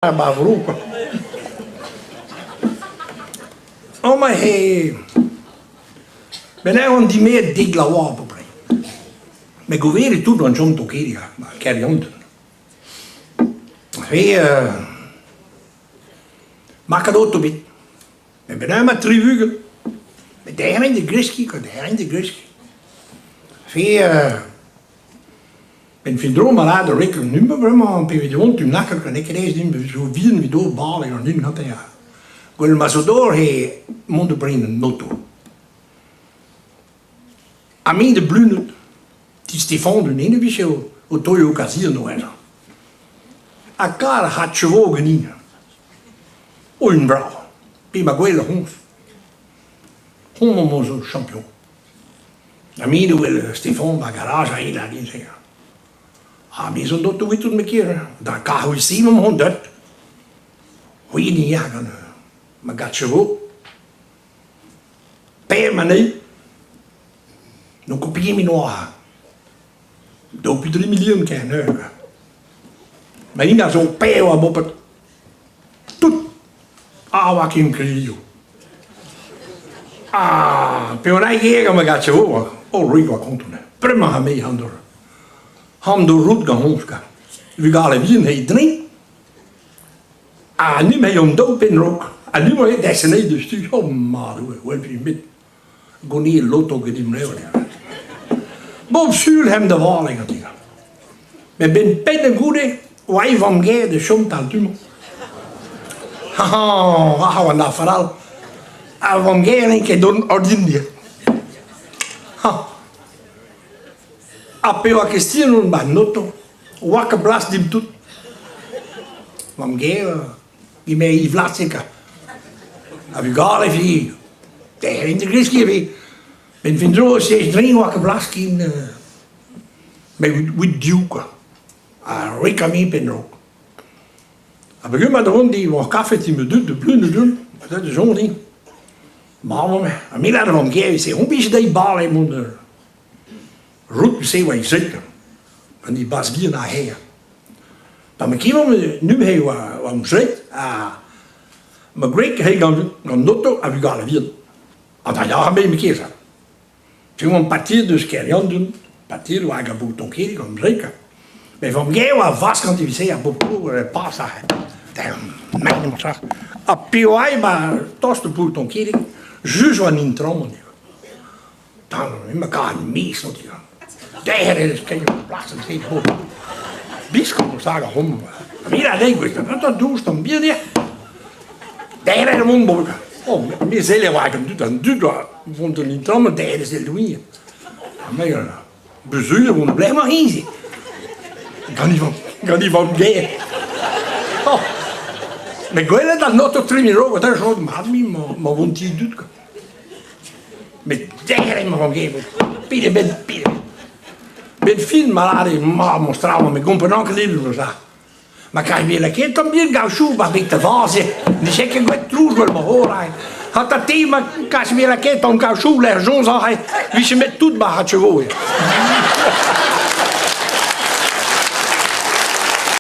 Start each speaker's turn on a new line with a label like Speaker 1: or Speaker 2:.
Speaker 1: Ba vro kwa. Amañ eo ben on dimezet dek vloaz oa à-peu-près. Met gouvezet tout on chom Tokiri ba Keryann. Fe marc'had oto bet. Met ben emañ 60. Met derc'hen da greskiñ kwa, derc'hen da greskiñ. Fe Benn fin dro ma lâret ur rekord number bremañ pe evit vont tu naket n'eo ket aes din zo vihan evit ober bale an hini gantañ ya. Gwell ma zo dor eo mont da brenañ un oto. Ha me da Bluned, ti Stefan d'un hini vije o toio kazian anezhañ. Ha kar a c'had chevo ganin. O un brav, pe ma gwell honnezh. Homañ zo champion. Ha me da wel Stefan ba garaj aet ha din-se. Ha me zo deuet evit me ker. Da karr-se emañ deuet. C'hwi ni ya gant ma gatchevo. Pemp anezhi. N'o ket min oa. Daou pe dri milion ken eur. Ma hini a zo pev a boped. Tout. Ah, oa ken krediñ. Ah, perak eo ma gatio Oh, rik oa konton. Bremañ ha me han ur han d'ur rout gant hon ka. Vugale vihan he drin. Ha ni me on daou penn raok. Ha ni oa desennet deus tu. Oh, mat oa, well vi met. Goni loto get im levr. Bob sul hem da vale ganti. Met ben penn goude oa e vamm-gaer da chom tal du-mañ. Ha an afer all. Ar vamm-gaer n'eo ket ordin dir. Ha. Ha pe oa ket on ba noto, oa ket blas dimp tout. Vamm-gaer eme Yves Lasek a vugale vi ter in de greskiñ vi ben fin dro sez dre oa ket blas kin met wit div kwa ha rekamiñ penn-raok ha peogwir ma dron di oa kafe ti ma dud de blun de dun da de soñj din mamm ha me lâret an gêr se on blij dezhi bale mont rout se oa e zeuet an i bas bihan a hêr Pa ma kivomp neuze e oa oamp graet ha ma gwreg he gant gant oto a vugale vihan. Ha da ya me ket ça. Tu oamp partiet deus Keryann partiet oa hag a Boutonkirig gant gwreg. Met vamm-gaer oa vask an divise ar bobkour pas aze. Ha piv ae ma tost de Boutonkirig, just oa an intron. Dan emañ kavet maez ganti. Dec'het eo skeiñ plas an treid bro. Biskoazh hag ar c'homz. Me a degouezh, an dous tamm bihan eo. Dec'het eo mont bro. Oh, me sell e oa an dud, an dud oa vont d'an itron, dec'het e sell douilh. Ha me, bezuilh e vont blez ma hizi. Gant Ivan, gant Ivan Gaer. Oh, met gwelet an oto 3000 euro, da chom mat mi ma vont ti dud. Met dec'het emañ an gevred. Pet eo bet, pet eo bet. Bet fin ma lâre ma mostrava me gomprenan ket evit sa. Ma kaj me lakaet tamm bihan gaochoù war bet da vase. Ne sé ket gwet trouz wel ma hor Ha ta te ma kaj me lakaet tamm gaochoù lec'h soñj aze. Vije met tout ma c'hatchevo.